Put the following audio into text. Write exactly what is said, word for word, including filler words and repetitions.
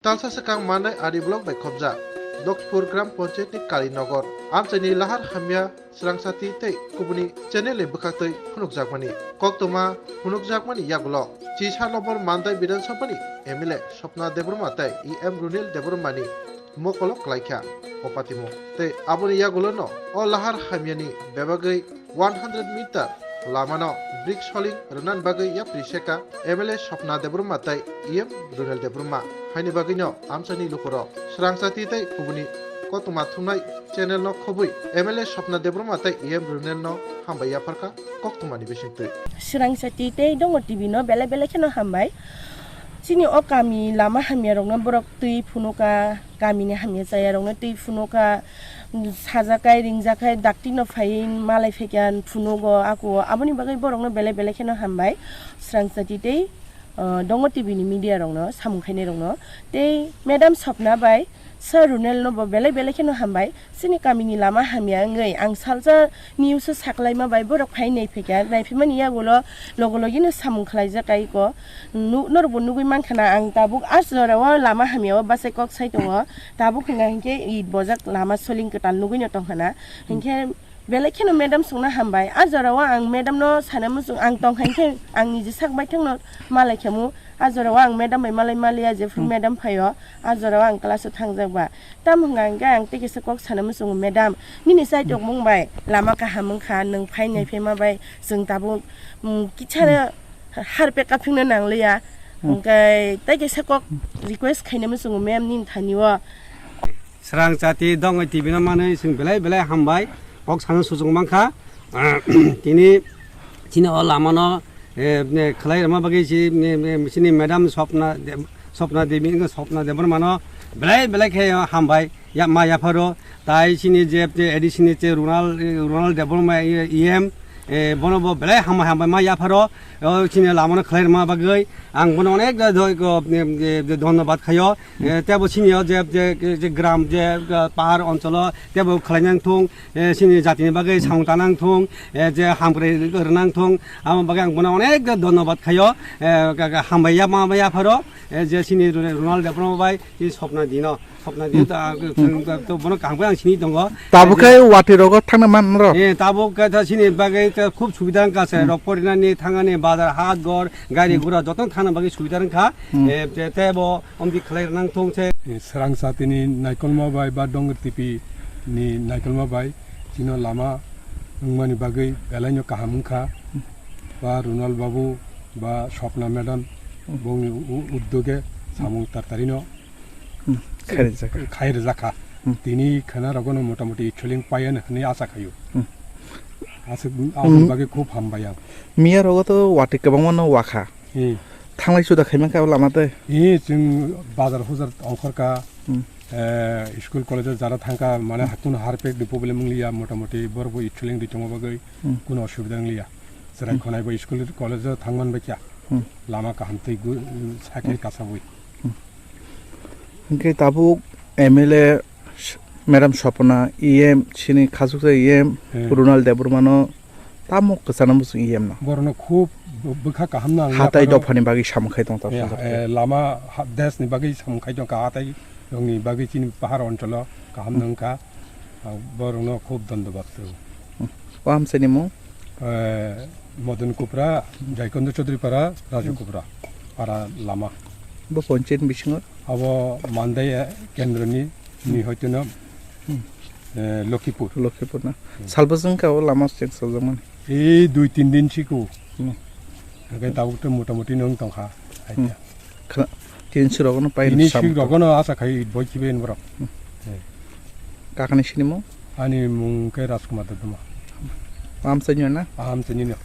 Talsa swkang Mandai R D block bai khobjak Lokpur Gram Panchayat ni Kalinagar amchaini lahar hamya swrangsati tei kubuni channel ni bwkhaktwi phunukjakmani. Koktwma phunukjakmani yagulo Chisa Lobor Mandai Bidhan Sabha ni M L A Swapna Debbarma tei E M Runil Debbarma ni mokolo klaikha o patimung. Tei aboni yagulo no o lahar hamya ni bebagwi one hundred meter lamano brick soling rwnani bagwi yapri seka M L A Swapna Debbarma tei E M Runil Debbarma. Haini bagwino amchaini lukurok swrangsati tei kubuni koktwma thumnai channel no khobwi M L A Swapna Debbarma tei E M Runil no hambai yapharkha koktwmani bisingtwi. Swrangsati tei Dongo T V no belai belai kheno hambai. Chini o kami lama hamya rokno borok twi phunuka, kamini hamya chaya rokno twi phunuka, sajakai, ringjakai, dakti no phaiwi malai phaikha phunugo, ako aboni bagwi borokno belai belai kheno hambai. Swrangsati tei, uh, Dongo T V ni media rokno, samung khainai rokno. Tei Madam Swapna bai Sir Runel no bo belai belai kheno hambai. Chini kamini lama hamya wngwi ang salsa news o saklaima bai borok phai nai phaikha, nai phaimani yagulo logo logino samung khlaijak kaiko. Nu-, norokbo nugwi mankha na, ang tabuk a jorao lama hamya o bachai kok sai tongo. Tabuk hwnka hinkhe it bojak lama soling kwtal nugwino tongkha na. Hinkhe belai kheno madam songna hambai. A jorao ang madam no sana muchung ang tongkha hinkhe ang niji sak baithangno malai khamu. A jorao ang madam bai malai maliya, jephru madam phaio, a jorao ang class o thangjak ba. Tamo hwnka hinkhe ang tei kisa kok sana muchungo, "Madam, nini chaitok mung bai lama kaham wngkha, nwng phai nai phaima bai chwng tabuk, mm, kichano harpe kaphingna nangliya." Hwnkhe tei kisa kok request khaina muchungo, ma'am, nini thani o. Swrangsati Dongo T V no manwi chwng belai belai hambai kok sana suchung mankha. Tini chini o lamano, eh, eh, khlai rwma bagwi si, eh, eh, chini madam Swapna De-, Swapna Devi, Swapna Debbarmano belai belai khe hambai ya, ma yapharo. Tai chini je, je A D C ni je Runal, eh, Runal Debbarma, eh, E M, eh, bono bo belai hambai hambai ma yapharo. O chini lamano khlai rwma bagwi ang bono onek do-, do-, ko, eh, eh, dhonnobad khaio. Eh, tebo chini o je, je, je gram je, eh, pahar oncholo tebo khlai nang thung. Eh, chini jatini bagwi samung tanang thung, eh, je hamkrai rwnang thung, amo bagwi ang bono onek dhonnobad khaio, eh, ka-, ka-, hambai ya ma, ma yapharo, eh, je chini Ru-, Runal Debbarma bai, chini Swapna Dino, Swapna Dino ta, ta, ta, bono kaham khe ang sini tongo. Tabuk khe watwi rogo thangna man rw? Eh, tabuk khe ta chini bagwi ta khub subida wngkha se, rok porinani, thangani, bazar, hat, ghor, gari gura jotono thangna bagwi subida wngkha. Eh, te, tebo Omdi khlai rwnang thung se. Swrangsati ni naikolma bai ba Dongo T V ni naikolma bai chino lama wngmani bagwi belaino kaham wngkha. Ba Runal babu ba Swapna madam bongni u-, u-, uddoge samung tartarino khairjakha. Tini khana rogono motamoti ichuling payan hwnwi asa khaio. Aswk aboni bagwi khub hambai ang. Miya rogo to watwi kwbangma no wakha. Hmm. Thanglai suda khaima khe o lama tei. Ee, chwng bazar hujar ongkhorka, eh, school college jara thangka, mane hakun harpek ni problem wngliya, motamoti borok bo ichuling ri tongma bagwi kuno osubida wngliya. Chwrai khonai bo school college thangman bai kya. Lama kaham tei gu-, sakhe kasabwi. Hwnkhe tabuk M L A Madam Swapna, E M, chini khachuksa E M, Runal Debbarmano tamo kwchana muchung E M no. Borokno khub bwkha kaham no ang hatai yaphano dophani bagwi samung khai tong ta. Eh, lama ha-, desh ni bagwi samung khai tong kha, hatai rokni bagwi chini pahar oncholo kaham no wngkha. Ah, borokno khub dhonnobad rw. O amchaini mung? Eh, Modon Kupra, Jaikondo Chaudhary Para, Raju Kupra, Para lama. Bo ponchayat bisingo? Abo Mandai, eh, kendroni, ni hoitono, eh, Lokhipur. Lokhipur na. Salbwswng kha o lama cheng sajakmani? Ei dui tin din siko. Hwnkhe tabuk to motamoti nwng tongkha. Khna-, tin sirokno pai ini sam sirokno asa khai boi khibe borok. Kakani sinimo? Ani mung khe Rajkumar Debbarma. Amchaini na? Amchaini no.